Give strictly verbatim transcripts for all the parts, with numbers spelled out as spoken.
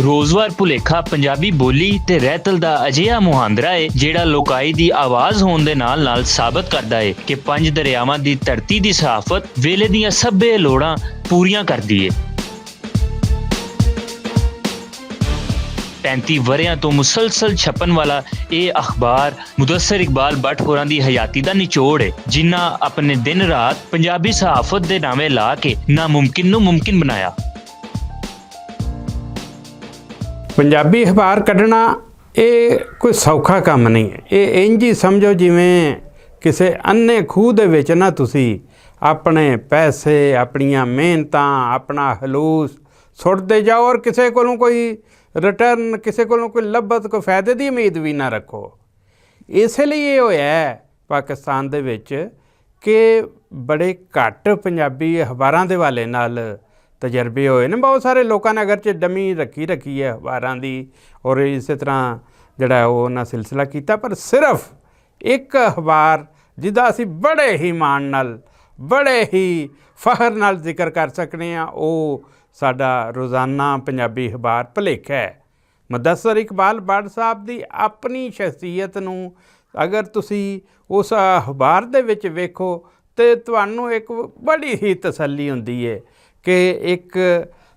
روزوار پلیکھا پنجابی بولی تے رہتل دا اجہا مہاندرا ہے، جیہڑا لوکائی دی آواز ہون دے نال نال ثابت کردا ہے کہ پنج دریاواں دی دھرتی دی صحافت ویلے دیاں سبھے لوڑاں پوریاں کردی ہے۔ پینتی وریاں توں مسلسل چھپن والا ایہہ اخبار مدثر اقبال بٹ ہوراں دی حیاتی دا نچوڑ ہے، جنہاں اپنے دن رات پنجابی صحافت دے ناویں لا کے ناممکن نوں ممکن بنایا۔ پنجابی اخبار کڈنا ایہہ کوئی سوکھا کم نہیں ہے۔ ایہہ انج ہی سمجھو جیویں کسے انے کھوہ دے وچ نہ تسی اپنے پیسے، اپنیاں محنتاں، اپنا ہلوس سٹ دے جاؤ اور کسے کولوں کوئی ریٹرن، کسے کولوں کوئی لبت، کوئی فائدے دی امید وی نہ رکھو۔ اسے لئی ایہہ ہویا ہے پاکستان دے وچ کہ بڑے گھٹ پنجابی اخباراں دے حوالے نال تجربے ہوئے نے۔ بہت سارے لوکاں نے اگرچہ ڈمی رکھی رکھی ہے اخباراں دی، اور اسے طرح جڑا ہے وہ انہاں سلسلہ کیتا، پر صرف ایک اخبار جدا اسی بڑے ہی مان نال، بڑے ہی فخر نال ذکر کر سکنے ہاں، او ساڈا روزانہ پنجابی اخبار پلیکھا ہے۔ مدثر اقبال بٹ صاحب دی اپنی شخصیت نوں اگر تسی اس اخبار دے وچ ویکھو تے تہانوں ایک بڑی ہی تسلی ہوندی ہے کہ ایک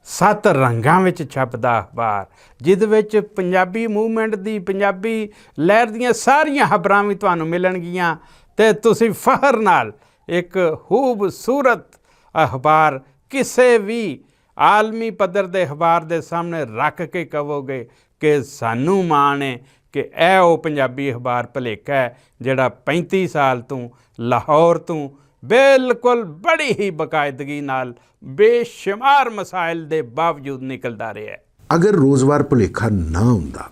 ست رنگاں وچ چھپدا اخبار، جس وچ پنجابی موومنٹ دی، پنجابی لہر دیاں ساریاں خبراں وی تہانوں ملن گیاں تے تسی فخر نال ایک خوبصورت اخبار کسے وی عالمی پدر دے اخبار دے سامنے رکھ کے کہو گے کہ سانوں مان ہے کہ اے او پنجابی اخبار پلیکھا ہے، جڑا پینتی سال توں لاہور توں بالکل بڑی ہی باقاعدگی نال بے شمار مسائل دے باوجود نکلدا رہیا ہے۔ اگر روزوار پلیکھا نہ ہوندا،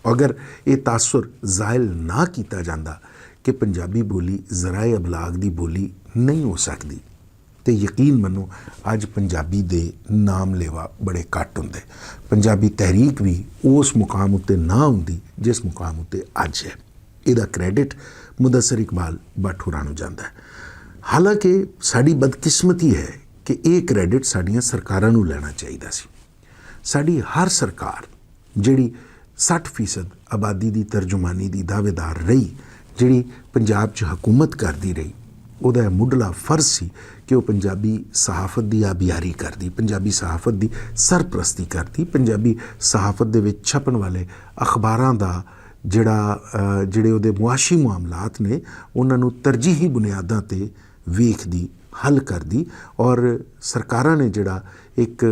اگر یہ تاثر ظاہر نہ کیتا جاندا کہ پنجابی بولی ذرائع ابلاغ دی بولی نہیں ہو سکدی، تے یقین منو، اج پنجابی دے نام لیوا بڑے گھٹ ہوندے۔ پنجابی تحریک وی اس مقام اتے نہ ہوندی جس مقام اتے اج ہے۔ ایہدا کریڈٹ مدثر اقبال بٹ ہوراں نوں جاندا ہے۔ حالانکہ ساڈی بدقسمتی ہے کہ ایہہ کریڈٹ ساڈیاں سرکاراں نوں لینا چاہیدا سی۔ ساڈی ہر سرکار جیہڑی سٹھ فیصد آبادی دی ترجمانی دی دعویدار رہی، جیہڑی پنجاب چ حکومت کردی رہی، اوہدا ایہہ مڈلا فرض سی کہ او پنجابی صحافت دی آبیاری کردی، پنجابی صحافت دی سرپرستی کردی، پنجابی صحافت دے وچ چھپن والے اخباراں دا جیہڑا جیہڑے اوہدے معاشی معاملات نے انہاں نوں ترجیحی بنیاداں تے ویکھ دی، حل کر دی۔ اور سرکاراں نے جڑا ایک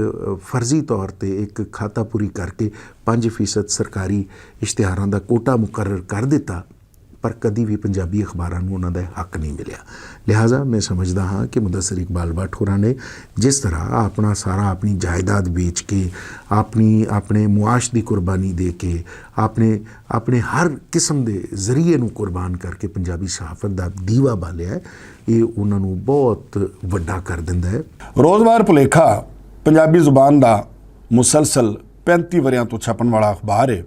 فرضی طور تے ایک کھاتا پوری کر کے پنج فیصد سرکاری اشتہاراں دا کوٹا مقرر کر دتا، پر کدی وی پنجابی اخباراں نوں انہاں دا حق نہیں ملیا۔ لہذا میں سمجھدا ہاں کہ مدثر اقبال بٹ ہوراں نے جس طرح اپنا سارا اپنی جائیداد بیچ کے، اپنی اپنے معاش دی قربانی دے کے، اپنے اپنے ہر قسم دے ذریعے نوں قربان کر کے پنجابی صحافت دا دیوا بالیا ہے، یہ انہاں نوں بہت وڈا کر دیندا ہے۔ روزوار پلیکھا پنجابی زبان دا مسلسل پینتی وریاں توں چھپن والا اخبار ہے،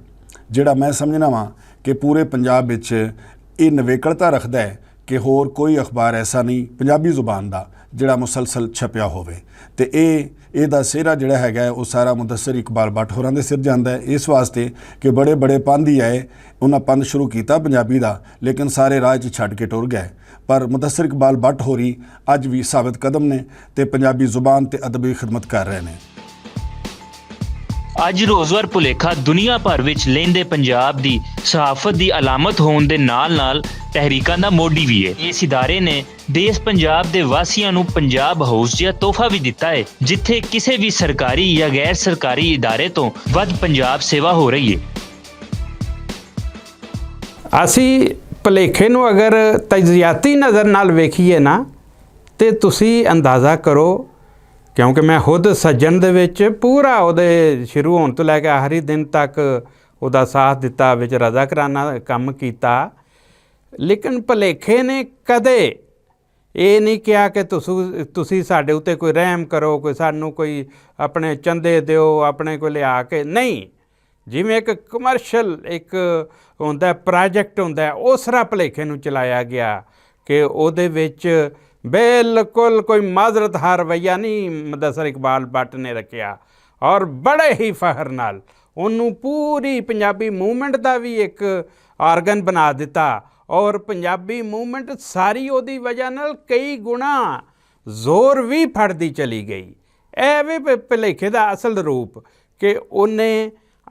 جڑا میں سمجھنا واں کہ پورے پنجاب وچ یہ نویکلتا رکھدا ہے کہ ہور کوئی اخبار ایسا نہیں پنجابی زبان دا جڑا مسلسل چھپیا ہووے۔ تے اے اے دا سہرا جڑا ہے گا ہے او سارا مدثر اقبال بٹ ہوراں دے سر جاندا ہے، اس واسطے کہ بڑے بڑے پندھ ہی آئے، انہاں پندھ شروع کیتا پنجابی دا، لیکن سارے راہ چ چھڈ کے ٹر گئے۔ پر مدثر اقبال بٹ ہوری اج وی ثابت قدم نے تے پنجابی زبان تے ادبی خدمت کر رہے نے۔ اج روزوار پلیکھا دنیا بھر وچ لیندے پنجاب دی صحافت دی علامت ہون دے نال نال تحریکاں دا موڈی وی ہے۔ اس ادارے نے دیس پنجاب دے واسیاں نوں پنجاب ہاؤس جیہا تحفہ وی دتا ہے، جتھے کسے وی سرکاری یا غیر سرکاری ادارے توں ودھ پنجاب سیوا ہو رہی ہے۔ اسی پلیکھے نوں اگر تجزیاتی نظر نال ویکھیے نا، تے تسی اندازہ کرو، کیونکہ میں خود سجن دے وچ پورا اوہدے شروع ہون توں لے کے آخری دن تک اوہدا ساتھ دتا، وچ رضا کرانہ کم کیتا، لیکن پلیکھے نے کدے ایہہ نہیں کہیا کہ تسی ساڈے اتے کوئی رحم کرو، کوئی سانوں کوئی اپنے چندے دیو، اپنے کوئی لیا کے نہیں۔ جیویں ایک کمرشل ایک ہوندا ہے، پراجیکٹ ہوندا ہے، اس طرح پلیکھے نوں چلایا گیا کہ اوہدے وچ بالکل کوئی معذرت ہار رویہ نہیں مدثر اقبال بٹ نے رکھیا۔ اور بڑے ہی فخر نال انہوں پوری پنجابی موومنٹ دا وی ایک آرگن بنا دتا۔ اور پنجابی موومنٹ ساری اوہدی وجہ نال کئی گنا زور وی پھڑدی چلی گئی۔ ایہہ وی پلیکھے دا اصل روپ کہ انہیں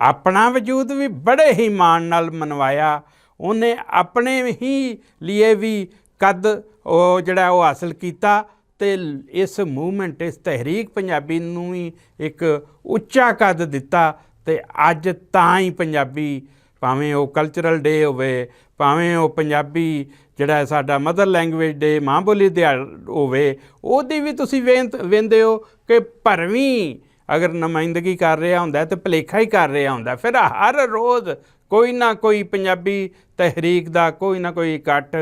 اپنا وجود وی بڑے ہی مان نال منوایا۔ انہیں اپنے ہی لیے وی قد او جڑا او حاصل کیتا۔ تے اس موومنٹ اس تحریک پنجابی نوں وی اک اچا قد دتا۔ تے اج تاں ہی پنجابی پاویں او کلچرل ڈے ہووے، پاویں او پنجابی جڑا ساڈا مدر لینگویج ڈے ماں بولی دے ہووے، اوہدی وی تسی ویندے ہو کہ پرویں اگر نمائندگی کر رہیا ہوندا ہے تے پلیکھا ہی کر رہیا ہوندا ہے۔ فیر ہر روز کوئی نہ کوئی پنجابی تحریک دا کوئی نہ کوئی اکٹھ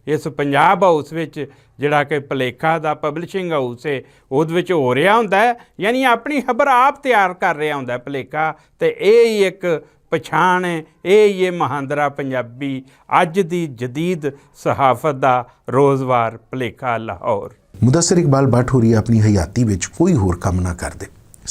اس پنجاب ہاؤس وچ جڑا کہ پلیکھا دا پبلشنگ ہاؤس ہے، اوہد وچ ہو رہیا ہوندا ہے۔ یعنی اپنی خبر آپ تیار کر رہیا ہوندا ہے پلیکھا۔ تے ایہہ ہی اک پچھان ہے، ایہہ ہی مہاندرا پنجابی اج دی جدید صحافت دا روزوار پلیکھا لاہور۔ مدثر اقبال بٹ ہوری اپنی حیاتی وچ کوئی ہور کم نہ کردے،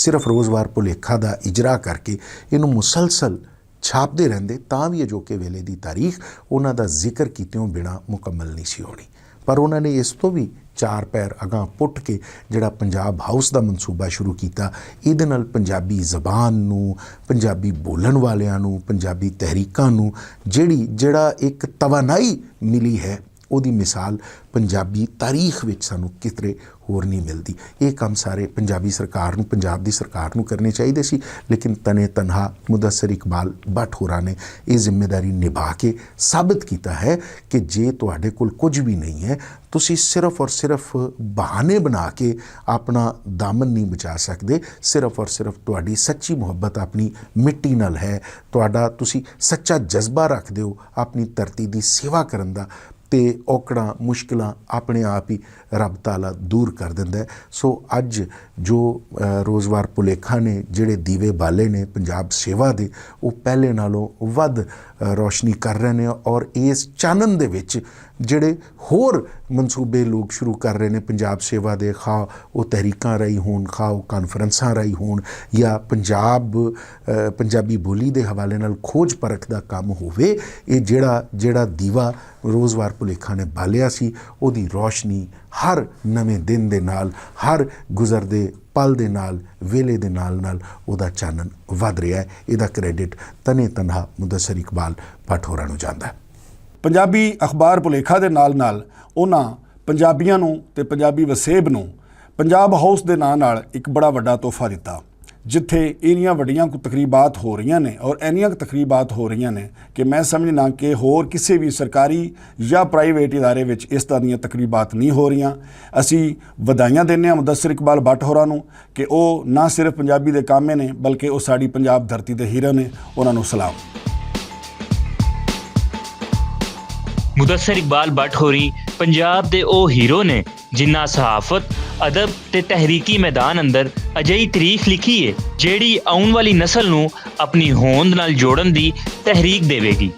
صرف روزوار پلیکھا دا اجرا کر کے اینوں مسلسل چھاپدے رہندے تاں وی اجوکے ویلے دی تاریخ انہاں دا ذکر کیتیوں بنا مکمل نہیں سی ہونی۔ پر انہاں نے اس توں وی چار پیر اگاں پٹ کے جڑا پنجاب ہاؤس دا منصوبہ شروع کیتا، ایہدے نال پنجابی زبان نوں، پنجابی بولن والیاں نوں، پنجابی تحریکاں نوں جڑی جڑا اک توانائی ملی ہے، اوہدی مثال پنجابی تاریخ وچ سانوں کترے ہور نہیں ملدی۔ ایہہ کم سارے پنجابی سرکار نوں، پنجاب دی سرکار نوں کرنے چاہیدے سی، لیکن تنے تنہا مدثر اقبال بٹ ہوراں نے ایہہ ذمہ داری نبھا کے ثابت کیتا ہے کہ جے تہاڈے کول کچھ وی نہیں ہے، تسی صرف اور صرف بہانے بنا کے اپنا دامن نہیں بچا سکدے۔ صرف اور صرف تہاڈی سچی محبت اپنی مٹی نال ہے، تہاڈا تسی سچا جذبہ رکھدے ہو اپنی دھرتی دی سیوا کرن دا، تے اوکڑاں مشکلاں اپنے آپ ہی رب تعالیٰ دور کر دیندا ہے۔ سو اج جو روزوار پلیکھا نے جڑے دیوے بالے نے پنجاب سیوا دے، وہ پہلے نالوں ود روشنی کر رہے نے، اور اس چانن دے وچ جڑے ہور منصوبے لوگ شروع کر رہے نے پنجاب سیوا دے، خواہ وہ تحریکاں راہی ہون، خواہ وہ کانفرنساں راہی ہون، یا پنجاب پنجابی بولی دے حوالے نال کھوج پرکھ دا کم ہووے، یہ جڑا جڑا دیوا روزوار پلیکھا نے بالیا سی، اوہدی روشنی ہر نویں دن دے نال، ہر گزردے پل دے نال، ویلے دے نال نال اوہدا چانن ودھ رہیا ہے۔ ایہدا کریڈٹ تنے تنہا مدثر اقبال بٹ ہوراں نوں جاندا ہے۔ پنجابی اخبار پلیکھا دے نال نال انہاں پنجابیاں نوں تے پنجابی وسیب نوں پنجاب ہاؤس دے ناں نال اک بڑا وڈا تحفہ دتا، جتھے اینیاں وڈیاں کو تقریبات ہو رہیاں نے اور اینیاں کو تقریبات ہو رہیاں نے کہ میں سمجھنا کہ ہور کسے بھی سرکاری یا پرائیویٹ ادارے وچ اس طرح دیاں تقریبات نہیں ہو رہیاں۔ اسی ودائیاں دینے ہاں مدثر اقبال بٹ ہوراں نوں کہ او نہ صرف پنجابی دے کامے نے بلکہ او ساڈی پنجاب دھرتی دے ہیرے نے۔ انہاں نوں سلام۔ مدثر اقبال بٹ ہوری پنجاب دے او ہیرو نے، جنہاں صحافت، ادب تے تحریکی میدان اندر اجہی تاریخ لکھی ہے، جیہڑی آؤن والی نسل نوں اپنی ہوند نال جوڑن دی تحریک دیوے گی۔